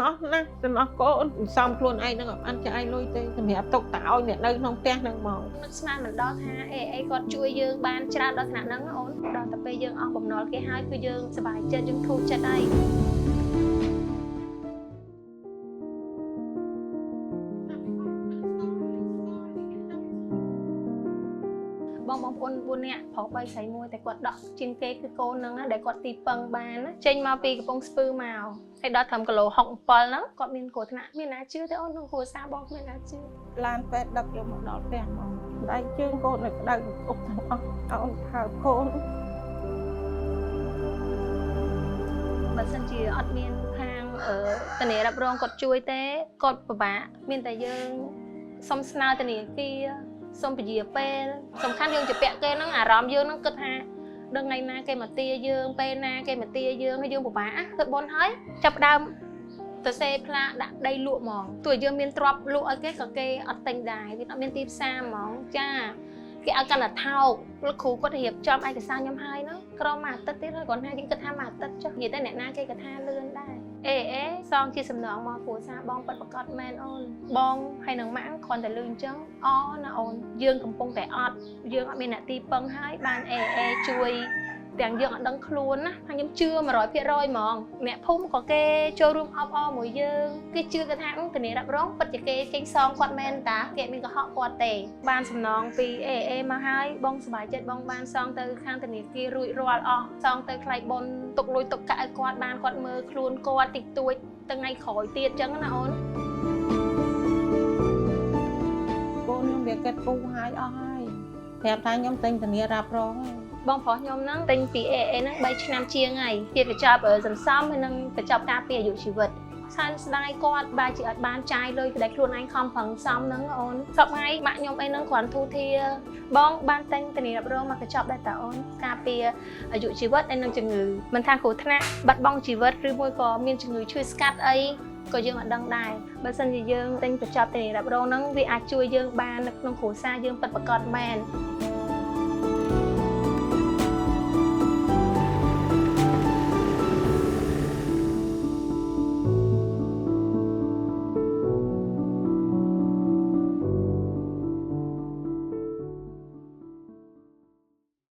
ណោះណាសំណោះកូនសំខ្លួនឯងហ្នឹងអត់បានចាយលុយទេសម្រាប់ទុកតែឲ្យអ្នកនៅក្នុងផ្ទះហ្នឹងមក នឹកស្មានមិនដល់ថាអេគាត់ជួយយើងបានច្រើនដល់ថ្នាក់ហ្នឹងអូនដល់តែពេលយើងអស់បំណុលគេហើយគឺយើងសប្បាយចិត្តយើងធូរចិត្តហើយបងបងប្អូន4នាក់ប្រុស3ស្រី1តែគាត់ដកជាងគេគឺកូនហ្នឹងណាដែលគាត់ទីពឹងបានណាចេញមកពីកំពង់ស្ពឺមកហើយដល់ត្រឹមគីឡូ67ហ្នឹងគាត់មានគ្រោះថ្នាក់មានណាជឿទេអូនក្នុងគ្រួសារបងគ្មានណាជឿ ឡានពេទ្យដឹកយកមកដល់ផ្ទះមកដៃជើងកូននៅក្តៅអុកទាំងអស់អូនថើបកូន បើសិនជាអត់មានខាងធនារ៉ាប់រងគាត់ជួយទេគាត់ពិបាកមានតែយើងសុំស្នើធនាគារសុំពជាពេលសំខាន់យើងជាពាក់គេហ្នឹងអារម្មណ៍យើងហ្នឹងគិតថាដល់ថ្ងៃណាគេមកទាយើងពេលណាគេមកទាយើងហើយយើងពិបាកណាធ្វើបុណ្យហើយចាប់ផ្ដើមទៅសេផ្លាកដាក់ដីលក់ហ្មងទោះយើងមានទ្រព្យលក់ឲ្យគេក៏គេអត់ទិញដែរវាអត់មានទីផ្សារហ្មងចាគេឲ្យកាន់តែថោកលោកគ្រូគាត់រៀបចំឯកសារខ្ញុំហើយហ្នឹងក្រមមួយអាទិត្យទៀតហើយគាត់ថាយើងគិតថាមួយអាទិត្យចុះនិយាយទៅអ្នកណាគេក៏ថាលឿនដែរអេអេសងជាសំណងមកគ្រួសារបងពិតប្រាកដមែនអូនបងហើយនឹងម៉ាក់គ្រាន់តែលឺអញ្ចឹងអណាអូនយើងកំពុងតែអត់យើងអត់មានអ្នកទីពឹងហើយបានអេអេជួយទាំងយើងអត់ដឹងខ្លួនណាថាខ្ញុំជឿ100%ហ្មងអ្នកភូមិក៏គេចូលរួមអបអរមួយយើងគេជឿគេថាធានារ៉ាប់រងពិតជាគេចេញសងគាត់មែនតាគេមានកុហកគាត់ទេបានសំណងពីអេអេមកហើយបងសប្បាយចិត្តបងបានសងទៅខាងធនាគាររួចរាល់អស់សងទៅថ្លៃបុណ្យទុកលុយទុកកាក់ឲ្យគាត់បានគាត់មើលខ្លួនគាត់តិចតួចទៅថ្ងៃក្រោយទៀតចឹងណាអូន កូនខ្ញុំវាគិតគូហើយអស់ហើយប្រាប់ថាខ្ញុំទិញធានារ៉ាប់រងហើយ បងប្រុសខ្ញុំហ្នឹងទិញពី AA ហ្នឹង3ឆ្នាំជាងហើយជាកញ្ចប់សន្សំហើយនឹងកញ្ចប់ការពារអាយុជីវិតសែនស្ដាយគាត់បែរជាអត់បានចាយលុយដែលខ្លួនឯងខំប្រឹងសំហ្នឹងអូនសប្ងៃម៉ាក់ខ្ញុំអីហ្នឹងគ្រាន់ធូធាបងបានទិញធានារ៉ាប់រងមកកញ្ចប់ដែរតាអូនការពារអាយុជីវិតហើយនឹងជំងឺមិនថាគ្រោះថ្នាក់បាត់បង់ជីវិតឬមួយក៏មានជំងឺឈឺស្កាត់អីក៏យើងអត់ដឹងដែរបើសិនជាយើងទិញកញ្ចប់ធានារ៉ាប់រងហ្នឹងវាអាចជួយយើងបាននៅក្នុងគ្រួសារយើងពិតប្រាកដមែន។